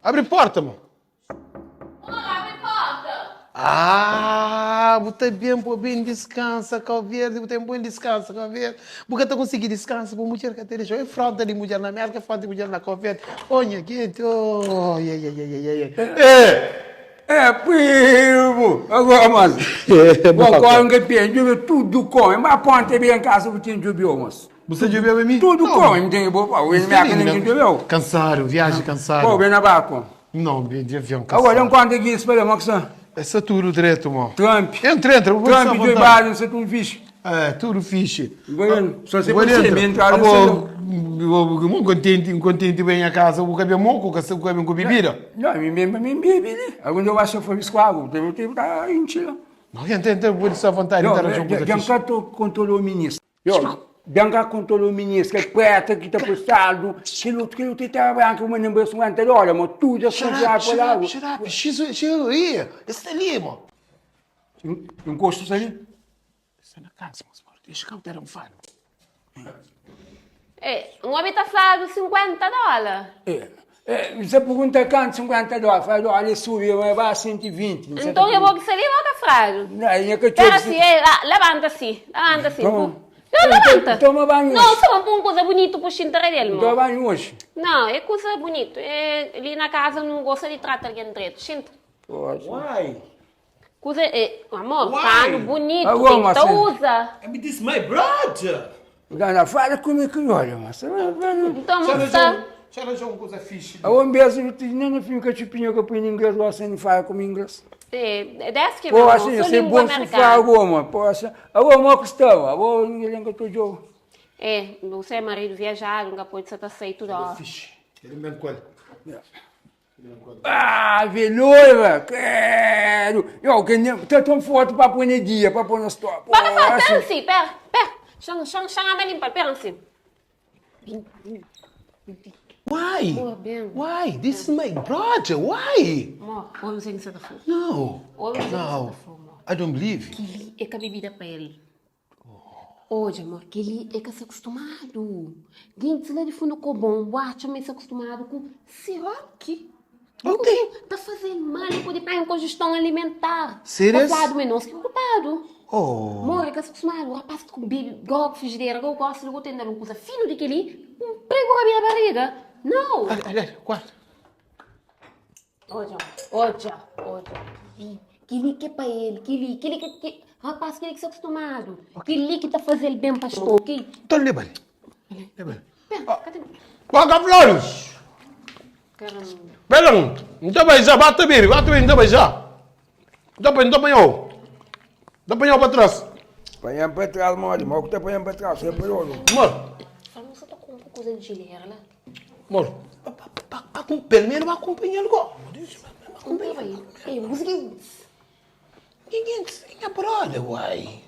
Abri porta, mo. Ah, bu ta ben pa ben diskansa Kau Verdi, bu ta ben pa ben diskansa Kau Verdi. Bu ka ta konsigi diskansa bu mudjer ka ta dexa. É fronta di mudjer na Merka, é fronta di mudjer na Kau Verdi. Oh, nha genti, oh, ia, ia, ia, ia, ia. Eh! É, primo, agora mas. Bom, com que tem, djobe tudo com. Mas ponta bem em casa, bu tem djobe, moço. Bu sta djobe pa mi? Tudo com, não tem bo, o me que ninguém djobe. Cansado, viagem cansado. Pô, bem na barco. Não, bem de avião cansado. Agora, não conta aqui, espera, moça. Essa tudo direto, mo. Trump. Entra, entra, vou Trump, Joe Biden, isso é tudo fixe. É, tudo fixe. Bueno, só se você me entrar no Abo, contente, contente bem a casa, o cabelo moco, o cabelo com bebida. Não, mim mesmo, mim bebe, né? Algum dia eu acho que foi escoar, teve tempo tá enchendo. Não, entra, entra, vou deixar à vontade, entra, Não, já controlou o ministro. Yo, Bianca controla o ministro, kel preta ki ta prestadu, kel otu, kel otu ta branca, uma nem 50 dólar, mas tudo é comprado por lá. Shut up, shut up, chega aí, está ali, mano. Encosto está ali? Está na casa, mas deixa cá o ter um falo. É, um homem está falando 50 dólares. É. É, você pergunta quanto 50 dólares, fala, olha, subiu, mas vai a 120. Então eu vou sair logo, Frado. Não, eu que Espera assim, é, levanta assim, levanta assim. Toma. Não, levanta. Toma banho Não, só uma coisa bonita para o xintar dele, Toma banho hoje. Não, é coisa bonita. É, ali na casa não gosta de tratar alguém direito. Xinta. Why? Coisa, é, amor, Why? pano bonito, Agora, tem que Marcelo. usa. I mean, this is my brother. Dona, fala comigo que olha, mas. Então, moça. Deixa arranjar uma coisa fixe. A um beijo, eu tinha nem filme que eu tinha que eu ponho em inglês, você não fala comigo inglês. É, desce que Pô, meu assim, sou você é língua bom se americana. fala agora, pô, assim, agora, mo costuma, agora, ninguém que eu tô jogo. É, você é marido viajado, nunca pode ser aceito toda hora. Fixe. Ele me encolhe. Ah, velho, quero. Eu, que nem, tá tão forte para pôr no dia, para pôr no stop. Pera, pera, pera assim, pera, pera. Chama, chama, chama a limpa, pera assim. Why? Boa, bem. Why? This is my brother. Why? Amor, homem sem que você tá fogo. No. Homem sem que você No. tá fogo. I don't believe. Que é que a bebida para ele. Hoje, amor, que ele é que se acostumado. Gente lá de fundo com bom, acha mas se acostumado com siroque. Ok. Tá fazendo mal, ele pode estar em congestão alimentar. Serious? Culpado, menos que culpado. Oh. Amor, é que se acostumado. O rapaz que bebe, gosta de frigideira, gosta de ter uma coisa fino de que ele, um prego na minha barriga. Não. Olha, olha, guarda. Olha, olha, olha. Que ele que é para ele, que ele, que ele que, que rapaz, que ele que se acostumado. Que ele que tá fazendo bem pastor, que Então leva ele. Leva ele. Pera, cadê? Paga flores. Caramba. Pera, não tá bem já, bate bem, bate bem, não tá bem já. Não tá bem, não tá bem, ó. Dá apanhar para trás. Apanhar para trás, mole, mal que tá apanhando para trás, você apanhou. Mor, Fala, você tá com um pouco de geleira lá. mor. Pelo menos acompanha ele. Não vai. Ei, os guintes. Ninguém é brother, uai.